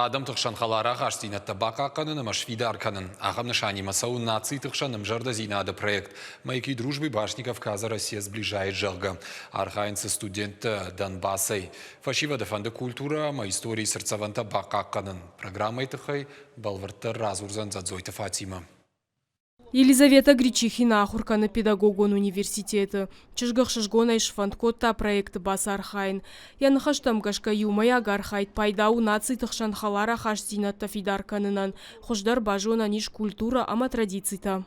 Адӕмты хсӕн хӕлар ахастдзинӕдтӕ бахъахъхъӕнын ӕмӕ сфидар кӕнын. Ахӕм нысанимӕ цӕуы нациты хсӕн ӕмзӕрдӕдзинады проект «Маяки дружбы башни Кавказа Россия сближает», зӕгъгӕ. Архайынц студенттӕ Донбассӕй. Фӕсивӕды фӕнды культурӕ ӕмӕ историйы цыртдзӕвӕнтӕ бахъахъхъӕнын. Программӕйы тыххӕй бӕлвырддӕр радзурдзӕн Дзӕдзойты Фатимӕ. Елизавета Гречихина ахуыр кӕны педагогон университеты. Чызг ӕхсызгонӕй сфӕнд кодта проекты бацархайын. Йӕ ныхӕстӕм гӕсгӕ иумӕйаг архайд пайда у нациты хсӕн хӕлар ахастдзинӕдтӕ фидар кӕнынӕн, хуыздӕр базонӕн ис культурӕ ӕмӕ традицитӕ.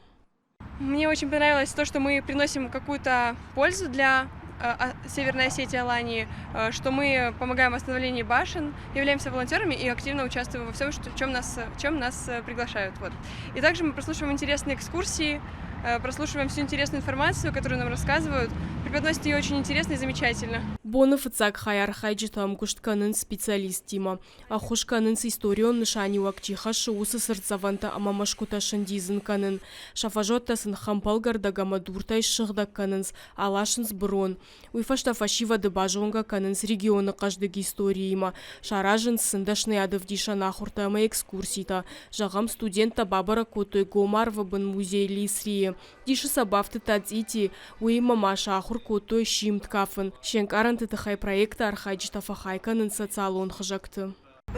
Мне очень понравилось то, что мы приносим какую-то пользу для Северной Осетии, Алании, что мы помогаем в восстановлении башен, являемся волонтерами и активно участвуем во всем, что, в чем нас, в чем нас приглашают. Вот. И также мы прослушиваем интересные экскурсии, прослушиваем всю интересную информацию, которую нам рассказывают, преподносят ее очень интересно и замечательно. Боны фыццаг хай архайджытӕ ӕмгуыст кӕнынц специалисттимӕ. Ӕххуыс кӕнынц историон нысаниуӕг чи хӕссы, уыцы цыртдзӕвӕнтӕ ӕмӕ мӕсгуытӕ сӕндидзын кӕнын. Сӕ фазоттӕ сын хӕмпӕлгӕрдӕг ӕмӕ дуртӕй ссыгъдӕг кӕнынц, аласынц бырон. Уый фӕстӕ фӕсивӕды базонгӕ кӕнынц регионы хъӕздыг историимӕ, саразынц сын дӕсныйады ӕвдисӕн ахуыртӕ ӕмӕ экскурситӕ. Зӕгъӕм, студенттӕ бабӕрӕг кодтой гом арвы бын музей Лисрийы. Дисы сӕ бафтыдта цъити, уыимӕ ма сӕ ахуыр кодтой симд кафын. Се нкъарӕнты тыххӕй проекты архайджытӕ фӕхай кӕнынц социалон хызӕгты.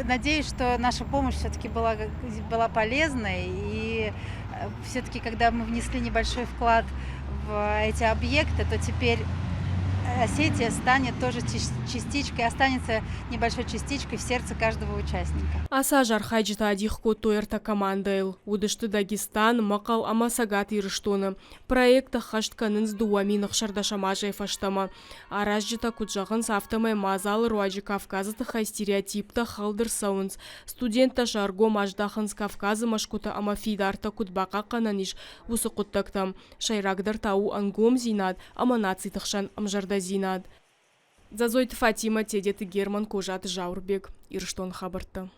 Надеюсь, что наша помощь все-таки была полезной. И все-таки, когда мы внесли небольшой вклад в эти объекты, то теперь Осетия станет тоже частичкой, останется небольшой частичкой в сердце каждого участника. Ацы аз архайджытӕ адих кодтой ӕртӕ командӕйыл. Уыдысты Дагестан, Мӕхъӕл ӕмӕ Цӕгат Ирыстоны. Проект ӕххӕст кӕнынц 2016 азӕй фӕстӕмӕ. Аразджытӕ куыд зӕгъынц, афтӕмӕй мадзалы руаджы Кавказы тыххӕй стереотиптӕ хӕлд ӕрцӕуынц. Студенттӕ сӕ ӕргом аздахынц Кавказы мӕсгуытӕ ӕмӕ фидартӕ куыд бахъахъхъӕнӕн ис, уыцы хъуыддӕгтӕм. Сӕйрагдӕр та у ӕнгомдзинад ӕмӕ нациты хсӕн ӕмзӕрдӕдзинад. Дзӕдзойты Фатимӕ, Тедеты Герман, Козаты Зауырбег, Ирыстоны хабӕрттӕ.